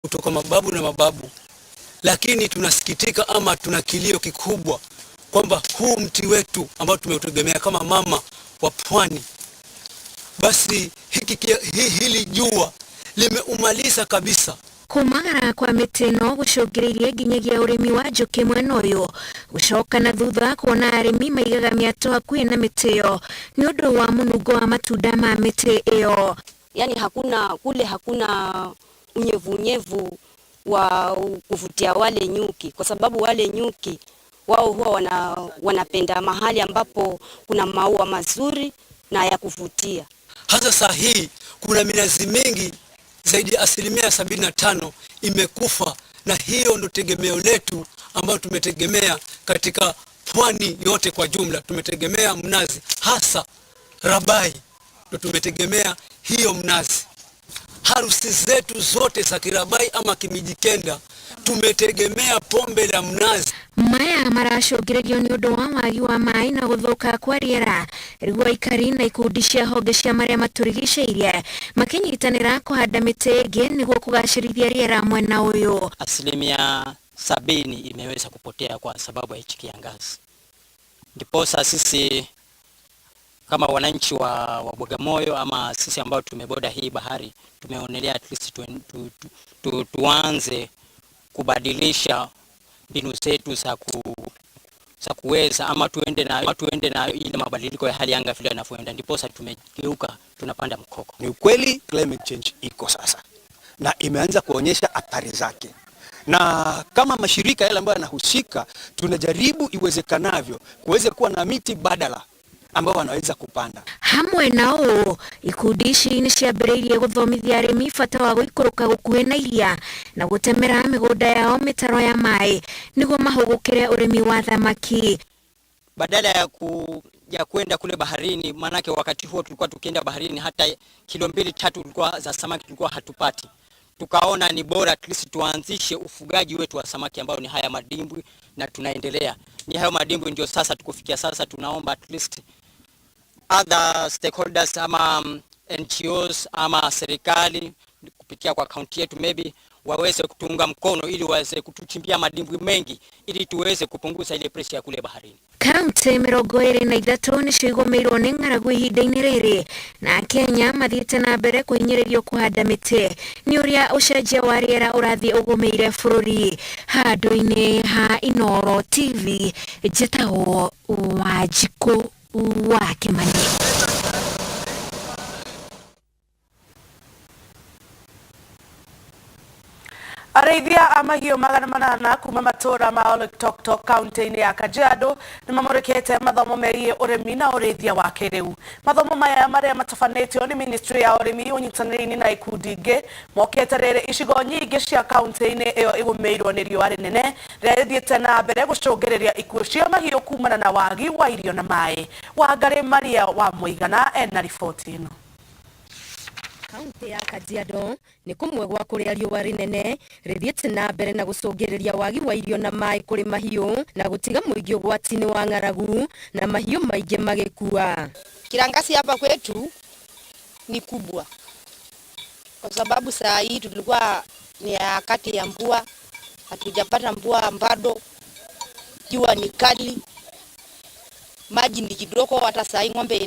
Kutoka mababu na mababu, lakini tunasikitika ama tuna kilio kikubwa kwamba huu mti wetu ambao tumeutegemea kama mama wa pwani, basi hili jua limeumaliza kabisa. Kumagara kwa mĩtĩ ĩno gũcũngĩrĩirie nginyagia ũrĩmi wa njũkĩ mwena ũyũ gũcoka na thutha kuona arĩmi maigaga mĩatũ hakuhĩ na mĩtĩ ĩyo nĩ ũndũ wa mũnungo wa matunda ma mĩtĩ ĩyo. Yani hakuna kule, hakuna unyevunyevu wa kuvutia wale nyuki, kwa sababu wale nyuki wao huwa wanapenda mahali ambapo kuna maua mazuri na ya kuvutia. Hasa saa hii kuna minazi mingi zaidi ya 75% imekufa, na hiyo ndo tegemeo letu ambayo tumetegemea katika pwani yote kwa jumla. Tumetegemea mnazi, hasa rabai ndo tumetegemea hiyo mnazi. Harusi zetu zote za Kirabai ama Kimijikenda tumetegemea pombe la mnazi. Maya maracũngĩrĩrio nĩ ũndũ wa wagi wa maĩ na gũthũka kwa rĩera rĩu aikari na ikundi cia honge cia marĩa matũrigicĩirie makĩnyitanĩra kũhanda mĩtĩ ĩngĩ nĩguo kũgacĩrithia rĩera mwena ũyũ. 70% imeweza kupotea kwa sababu ya hichi kiangazi, ndiposa sisi kama wananchi wa Bagamoyo ama sisi ambao tumeboda hii bahari tumeonelea at least tuanze kubadilisha mbinu zetu za kuweza ama tuende na ile mabadiliko ya hali anga vile yanavyoenda, ndiposa tumegeuka tunapanda mkoko. Ni ukweli climate change iko sasa na imeanza kuonyesha athari zake, na kama mashirika yale ambayo yanahusika tunajaribu iwezekanavyo kuweza kuwa na miti badala ambao wanaweza kupanda. Hamwe na ũũ ikundi ici nĩ ciambĩrĩirie gũthomithia arĩmi bata wa gũikũrũka gũkuhĩ na iria na gũtemera mĩgũnda yao mĩtaro ya maĩ nĩguo mahũgũkĩre ũrĩmi wa thamaki. Badala ya kwenda kule baharini, maanake wakati huo tulikuwa tukienda baharini hata kilo 2-3 tulikuwa za samaki tulikuwa hatupati. Tukaona ni bora at least tuanzishe ufugaji wetu wa samaki ambao ni haya madimbwi, na tunaendelea ni hayo madimbwi ndio sasa tukufikia sasa. Tunaomba at least other stakeholders ama NGOs ama serikali kupitia kwa kaunti yetu maybe waweze kutuunga mkono ili waweze kutuchimbia madimbwi mengi ili tuweze kupunguza ile pressure ya kule baharini. Kaunti 23 nĩcio igũmĩirwo nĩ ng'aragu ihinda-inĩ rĩrĩ na Kenya mathiĩte na mbere kũhinyĩrĩrio kũhanda mĩtĩ nĩ ũrĩa ũcenjia wa rĩera ũrathiĩ ũgũmĩire bũrũri. Handũ-inĩ ha Inooro TV, njĩtagwo Wanjikũ wa Kĩmani. Arĩithia a mahiũ 800 kuma matũũra ma Oloitoktok kaunti-inĩ ya Kajiado nĩ mamũrĩkĩte mathomo megiĩ ũrĩmi na ũrĩithia wa kĩrĩu. Mathomo maya marĩa matabanĩtio nĩ ministry ya ũrĩmi ũnyitanĩri-inĩ na ikundi ingĩ mokĩte rĩrĩ icigo nyingĩ cia kaunti-inĩ ĩyo igũmĩirwo nĩ riũa rĩnene rĩrĩa rĩthiĩte na mbere gũcũngĩrĩria ikuũ cia mahiũ kumana na wagi wa irio na maĩ. Wangarĩ Maria wa Mũigana ena riboti ĩno. Kaunti ya Kajiado nĩ kũmwe gwa kũrĩa riũa rĩnene rĩthiĩte na mbere na gũcũngĩrĩria wagi wa irio na maĩ kũrĩ mahiũ na gũtiga mũingĩ ũgwati-inĩ wa ng'aragu na mahiũ maingĩ magĩkua. Kiangazi hapa kwetu ni kubwa kwa sababu saa hii tulikuwa ni wakati ya mvua, hatujapata mvua bado, jua ni kali, maji ni kidogo. Hata saa hii ng'ombe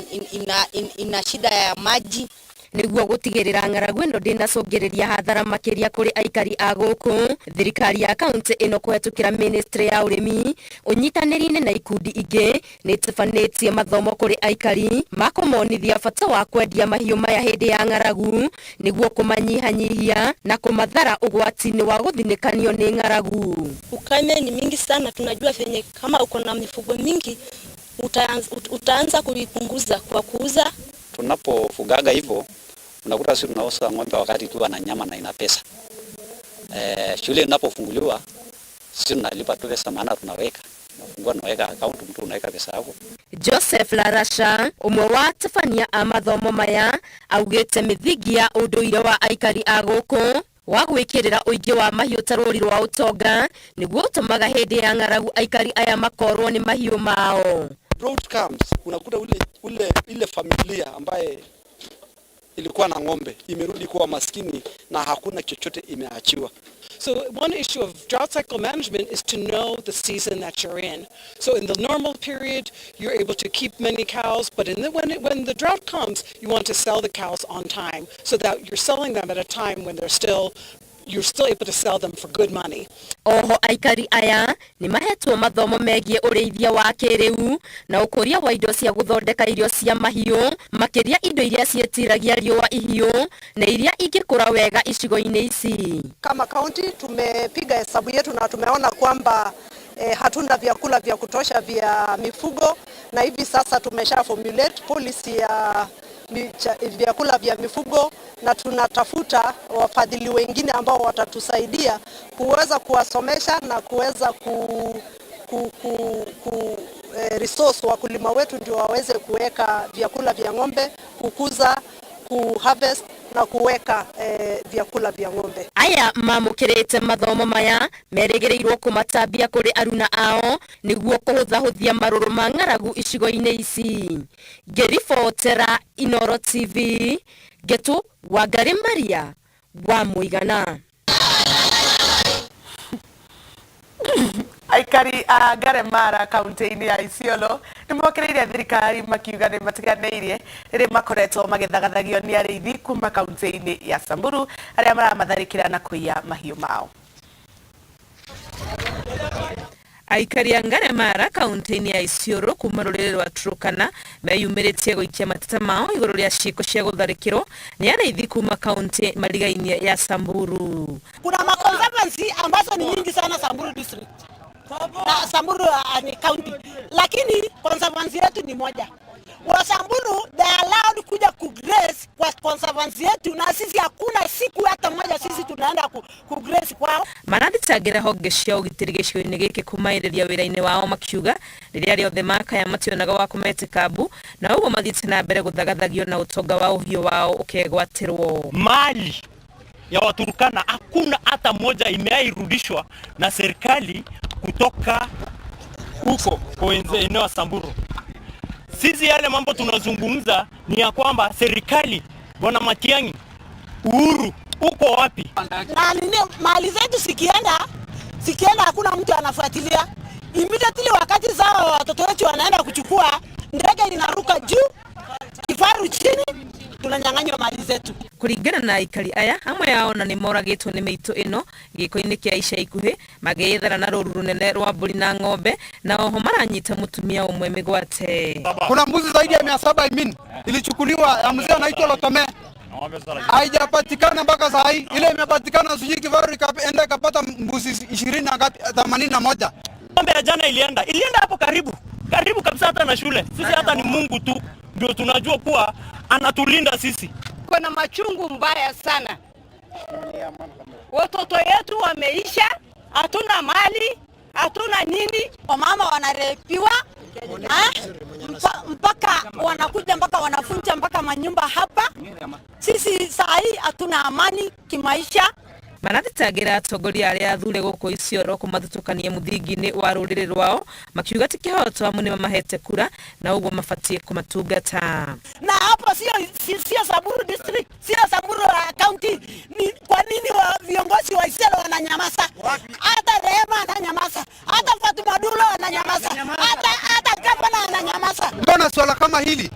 ina shida ya maji. Nĩguo gũtigĩrĩra ng'aragu ĩno ndĩnacũngĩrĩria hathara makĩria kũrĩ aikari a gũkũ, thirikari ya kaunti ĩno kũhetũkĩra ministry ya ũrĩmi ũnyitanĩri-inĩ na ikundi ingĩ nĩ ĩtabanĩtie mathomo kũrĩ aikari makũmonithia bata wa kwendia mahiũ maya hĩndĩ ya ng'aragu nĩguo kũmanyihanyihia na kũmathara ũgwati-inĩ wa gũthinĩkanio nĩ ng'aragu. Ukame ni mingi sana, tunajua venye kama uko na mifugo mingi utaanza kuipunguza kwa kuuza. Tunapofugaga hivyo unakuta sisi tunauza ng'ombe wakati tu ana nyama na ina pesa. Shule inapofunguliwa sisi tunalipa tu pesa, maana tunaweka unafungua unaweka account, mtu unaweka pesa yako. Joseph Larasha ũmwe wa atabania a mathomo maya augĩte mĩthingi ya ũndũire wa aikari a gũkũ wa gwĩkĩrĩra ũingĩ wa mahiũ ta rũri rwa ũtonga nĩguo ũtũmaga hĩndĩ ya ng'aragu aikari aya makorwo nĩ mahiũ mao. Drought comes, unakuta ule ile familia ambaye Ilikuwa na ng'ombe, imerudi kuwa maskini na hakuna chochote imeachiwa. So one issue of drought cycle management is to know the season that you're in. So in the normal period, you're able to keep many cows, but when the drought comes, you want to sell the cows on time so that you're selling them at a time when you're still able to sell them for good money. Oho aikari aya nĩ mahetwo mathomo megiĩ ũrĩithia wa kĩrĩu na ũkũria wa indo cia gũthondeka irio cia mahiũ, makĩria indo iria ciĩtiragia riũa ihiũ na iria ingĩkũra wega icigo-inĩ ici. Kama kaunti tumepiga hesabu yetu na tumeona kwamba hatuna vyakula vya kutosha vya mifugo, na hivi sasa tumesha formulate policy ya vyakula vya mifugo na tunatafuta wafadhili wengine ambao watatusaidia kuweza kuwasomesha na kuweza ku resource wakulima wetu ndio waweze kuweka vyakula vya ng'ombe, kukuza, ku harvest na kuweka vyakula vya ng'ombe. Aya mamũkĩrĩte mathomo maya merĩgĩrĩirwo kũmatambia kũrĩ aruna ao nĩguo kũhũthahũthia marũrũ ma ng'aragu icigo-inĩ ici. Ngĩribotera Inoro TV, Ngetu Wangari Maria wa Mũigana. Aikari a Ngaremara kaunti-inĩ ya Isiolo nĩ mokĩrĩire thirikari makiuga nĩ matiganĩirie rĩrĩa makoretwo magĩthagathagio nĩ arĩithi kuma kaunti-inĩ ya Samburu arĩa maramatharĩkĩra na kũiya mahiũ mao. Aikari a Ngaremara kaunti-inĩ ya Isiolo kuma rũrĩrĩ rwa Turkana meyumĩrĩtie gũikia mateta mao igũrũ rĩa ciĩko cia gũtharĩkĩrwo nĩ arĩithi kuma kaunti marigainie ya Samburu. Kuna maconservancy ambazo ni nyingi sana Samburu district na Samburu ni county, lakini conservancy yetu ni moja. Wa Samburu they are allowed kuja kugraze kwa conservancy yetu, na sisi hakuna siku hata moja sisi tunaenda kugraze kwao. Marathitangĩra honge cia ũgitĩri gĩcigo-inĩ gĩkĩ kũmaĩrĩria wĩra-inĩ wao makiuga rĩrĩa rĩothe makaya mationaga wa kũmetĩka mbu na ũguo mathiĩte na mbere gũthagathagio na ũtonga wa ũhiũ wao ũkegwatĩrwo. Mali ya Waturkana hakuna hata moja imeairudishwa na serikali kutoka huko kwa eneo la Samburu. Sisi yale mambo tunazungumza ni ya kwamba serikali, Bwana Matiang'i, Uhuru uko wapi? Na nini, mali zetu sikienda hakuna mtu anafuatilia. Immediately wakati zao watoto wetu wanaenda kuchukua, ndege inaruka juu, kifaru chini, tunanyang'anywa mali zetu. Kuringana na aikari aya, amwe ao na nĩmoragĩtwo nĩ mĩitũ ĩno gĩko-inĩ kĩa ica ikuhĩ magĩethana na rũru rũnene rwa mbũri na ng'ombe, na oho maranyita mũtumia ũmwe mĩgwate. Kuna mbuzi zaidi ya 700 ilichukuliwa ya mzee anaitwa Lotome, haijapatikana mpaka saa hii. Ile imepatikana sijui kifaru ikaenda ikapata mbuzi 81. Ng'ombe ya jana ilienda hapo karibu karibu kabisa hata na shule. Sisi hata ni Mungu tu ndio tunajua kuwa anatulinda sisi. Kuna machungu mbaya sana, watoto yetu wameisha, hatuna mali, hatuna nini. Wamama wanarepiwa mpaka wanakuja mpaka wanafunja mpaka manyumba hapa. Sisi saa hii hatuna amani kimaisha. Marathitangĩra atongoria arĩa athure gũkũ Isiolo kũmathutũkania mũthingi-inĩ wa rũrĩrĩ rwao makiuga ti kĩhoto amu nĩmamahete kura na ũguo mabatiĩ kũmatungata. Na hapo sio Samburu district, sio Samburu county. Ni kwa nini wa viongozi wa Isiolo wananyamaza? Hata Rehema ananyamaza, hata Fatuma Dulo ananyamaza, hata gavana ananyamaza. Mbona swala kama hili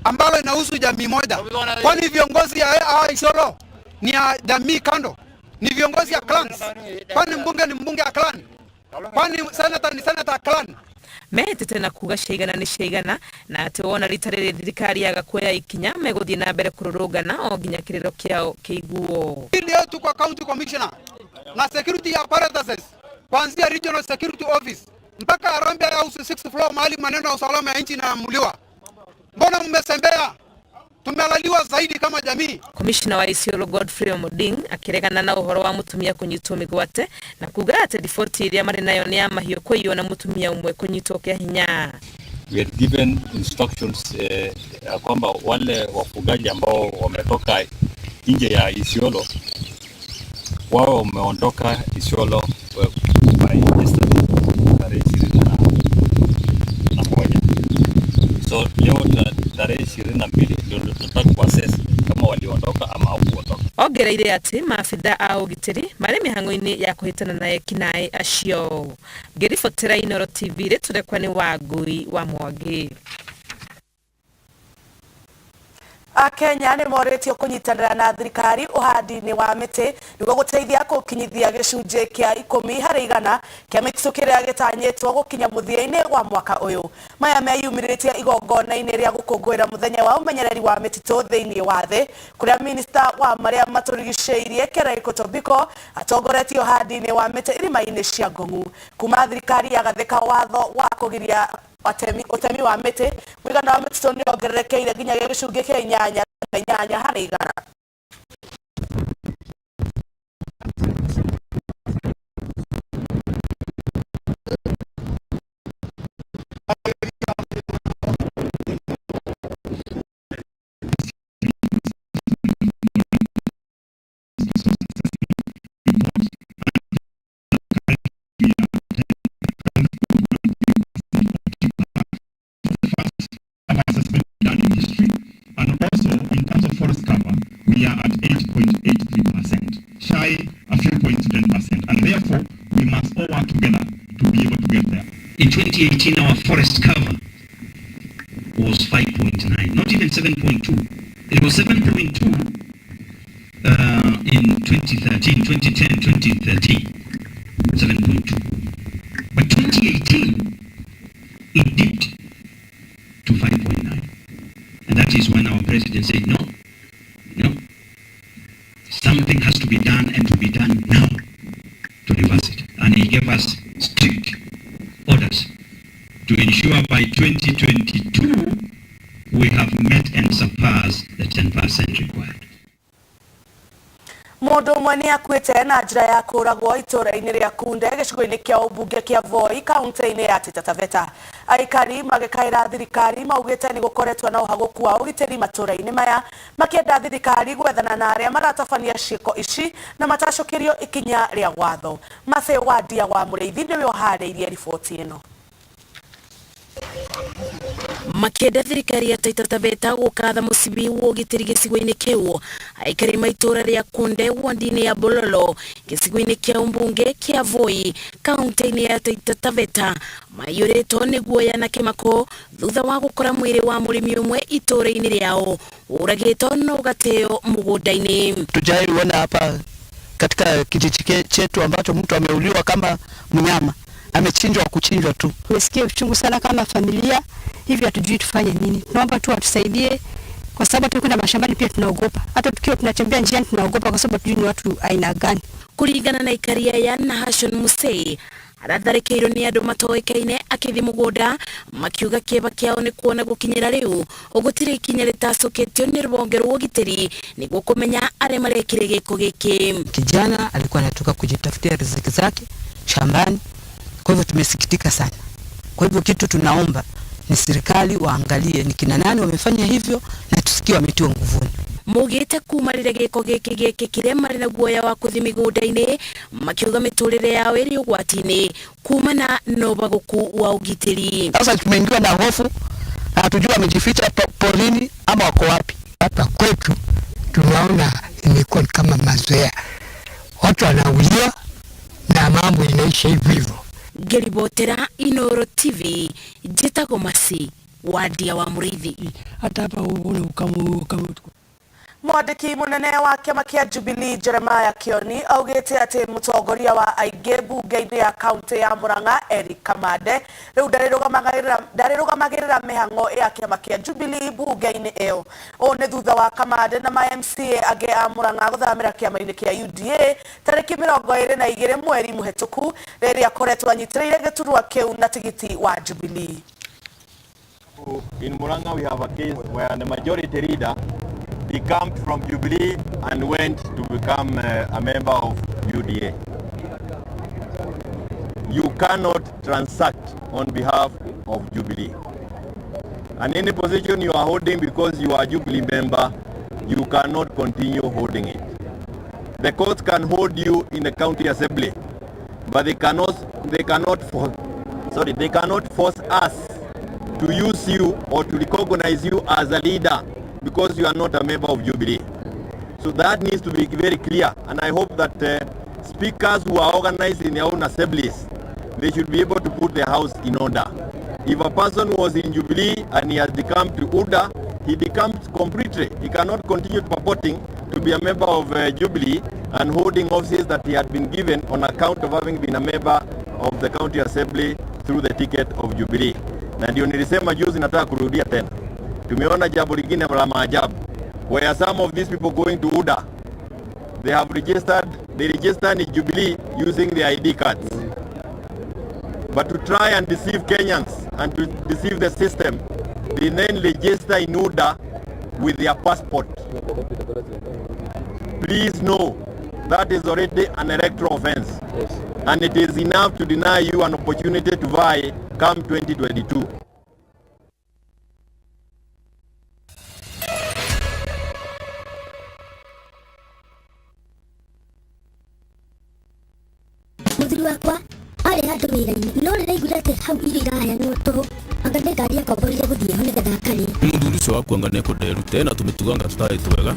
ambalo inahusu jamii moja, kwani viongozi ya Isiolo ni ya jamii kando? Ni viongozi ya clans? Kwani mbunge ni mbunge ya clan? Kwani senator ni senator clan? Mehĩtĩte na kuga ciaigana nĩ ciaigana na atĩ wona rita rĩrĩ thirikari yaga kuoya ikinya megũthiĩ na mbere kũrũrũngana o nginya kĩrĩro kĩao kĩiguo. Ili yetu kwa county commissioner na security apparatuses kuanzia regional security office mpaka Harambee House 6th floor mahali maneno ya usalama ya nchi inaamuliwa. Mbona mmesembea? Tumelaliwa zaidi kama jamii. Komishina wa Isiolo Godfrey Omoding akiregana na uhoro wa mutumia kunyitwo migwate na kuga ati riboti iria marĩ nayo nĩ ya mahiũ kũiywo na mutumia ũmwe kunyitwo kĩa hinya. We had given instructions kwamba wale wafugaji ambao wametoka nje ya Isiolo wao wameondoka Isiolo by yesterday tarehe 21. So leo tarehe 22 ndio tunataka kuassess Ongereire atĩ maabitha a ũgitĩri marĩ mĩhang'o-inĩ ya kũhĩtana na ekinaĩ acio. Ngĩribotera Inooro TV rĩtwa rĩakwa nĩ Wangui wa Mwangi. Akenya nĩ morĩtio kũnyitanĩra na thirikari ũhandi-inĩ wa mĩtĩ nĩguo gũteithia gũkinyithia gĩcunjĩ kĩa 10% kĩa mĩtitũ kĩrĩa gĩtanyĩtwo gũkinya mũthia-inĩ wa mwaka ũyũ. Maya meyumĩrĩtie igongona-inĩ rĩa gũkũngũĩra mũthenya wa ũmenyereri wa mĩtitũ thĩinĩ wa thĩ kũrĩa minista wa marĩa matũrigicĩirie Kĩraikũ Tobiko atongoretie ũhandi-inĩ wa mĩtĩ irima-inĩ cia Ngong'u. Kuma thirikari yagathĩka watho wa kũgiria ũtemi wa mĩtĩ, mũigana wa mĩtitũ nĩ wongererekeire nginyagia gĩcunjĩ kĩa 8.8%. Done in history, and also in terms of forest cover, we are at 8.83%, shy a few points to 10%, and therefore we must all work together to be able to get there. In 2018, our forest cover was 5.9, not even 7.2. It was 7.2 in 2013, 2010, 2013, 7.2. But 2018, it dipped to 5.9. And that is when our president said, no, no, something has to be done and to be done now to reverse it. And he gave us strict orders to ensure by 2022 we have met and surpassed the 10% required. Mũndũ ũmwe nĩ akuĩte na njĩra ya kũũragwo itũũra-inĩ rĩa Kunde gĩcigo-inĩ kĩa ũmbunge kĩa Voi kaunti-inĩ ya Taita Taveta. Aikari magĩkaĩra thirikari maugĩte nĩ gũkoretwo na ũhagũku wa ũgitĩri matũũra-inĩ maya, makĩenda thirikari gwethana na arĩa maratabania ciĩko ici na matacũkĩrio ikinya rĩa watho. Mathe Wandia wa Mũrĩithi nĩwe ũharĩirie riboti ĩno. Makĩenda thirikari ya Taita Taveta gũkatha mũcibi wa ũgitĩri gĩcigo-inĩ kĩu. Aikari ma itũũra rĩa Kunde wandi-inĩ ya Bololo gĩcigo-inĩ kĩa ũmbunge kĩa Voi kaunti-inĩ ya Taita Taveta maiyũrĩtwo nĩ guoya na kĩmako thutha wa gũkora mwĩrĩ wa mũrĩmi ũmwe itũũra-inĩ rĩao ũragĩtwo na ũgateo mũgũnda-inĩ. Tujaiona hapa katika kijiji chetu ambacho mtu ameuliwa kama mnyama, amechinjwa kuchinjwa tu. Tumesikia uchungu sana kama familia, hivi hatujui tufanye nini. Tunaomba tu watusaidie kwa sababu tukienda mashambani pia tunaogopa. Hata tukiwa tunatembea njiani tunaogopa kwa sababu hatujui ni watu aina gani. Kulingana na ikaria ya Nahashon Musei aratharĩkĩirwo nĩ andũ matoĩkaine akĩthiĩ mũgũnda, makiuga kĩeva kĩao nĩ kuona gũkinyĩra rĩu gũtirĩ ikinya rĩtacũkĩtio nĩ rũhonge rwa ũgitĩri nĩguo kũmenya arĩa marekire gĩko gĩkĩ. Kijana alikuwa anatoka kujitafutia riziki zake shambani, kwa hivyo tumesikitika sana. Kwa hivyo kitu tunaomba ni serikali waangalie ni kina nani wamefanya hivyo na tusikie wametiwa nguvuni. Mugite kuma rĩrĩa gĩko gĩkĩ gĩkĩkire marĩ na guoya wa kũthiĩ mĩgũnda-inĩ, makiuga mĩtũrĩre yao ĩrĩ ũgwati-inĩ kumana na ũbagũku wa ũgitĩri. Sasa tumeingiwa na hofu, hatujui wamejificha porini ama wako wapi. Hapa kwetu tunaona imekuwa kama mazoea, watu wanauliwa na mambo inaisha hivyo hivyo. Ngĩribotera Inooro TV, njĩtagwo Masi Wandia wa Mũrĩithi. Hata hapa uone ukamu. Mwandĩki mũnene wa kĩama kĩa Jubilee Jeremiah Kioni augĩte atĩ mũtongoria wa aingĩ mbunge-inĩ ya kaunti ya Murang'a Eric Kamande rĩu ndarĩrũgamagĩrĩra mĩhang'o ya kĩama kĩa Jubilee mbunge-inĩ ĩyo. Ũũ nĩ thutha wa Kamande na ma MCA angĩ a Murang'a gũthamĩra kĩama-inĩ kĩa UDA tarĩki 22 mweri mũhetũku rĩrĩa akoretwo anyitĩrĩire gĩturwa kĩu na tigiti wa Jubilee. In Murang'a we have a case where the majority leader decamped from Jubilee and went to become a member of UDA. You cannot transact on behalf of Jubilee. And any position you are holding because you are a Jubilee member, you cannot continue holding it. The courts can hold you in the county assembly, but they cannot force us to use you or to recognize you as a leader because you are not a member of Jubilee. So that needs to be very clear. And I hope that speakers who are organized in their own assemblies, they should be able to put their house in order. If a person was in Jubilee and he has decamped to UDA, he becomes completely. He cannot continue purporting to be a member of Jubilee and holding offices that he had been given on account of having been a member of the county assembly through the ticket of Jubilee. Na ndio nilisema juzi, nataka kurudia tena. Tumeona jambo lingine la maajabu where some of these people going to UDA, they have registered, they registered in Jubilee using their ID cards. But to try and deceive Kenyans and to deceive the system, they then register in UDA with their passport. Please know that is already an electoral offense. And it is enough to deny you an opportunity to vie come 2022. Muthuri wakwa arĩ handũ wĩra-inĩ no rĩraiguire atĩ hau irio iraheanwo tũhũ anga nĩ ngari akomborire gũthiĩ ho nĩgetha akarĩe. Mũthuri ũcio waku anga nĩekũnderute na tũmĩtugo anga tũtarĩ twega.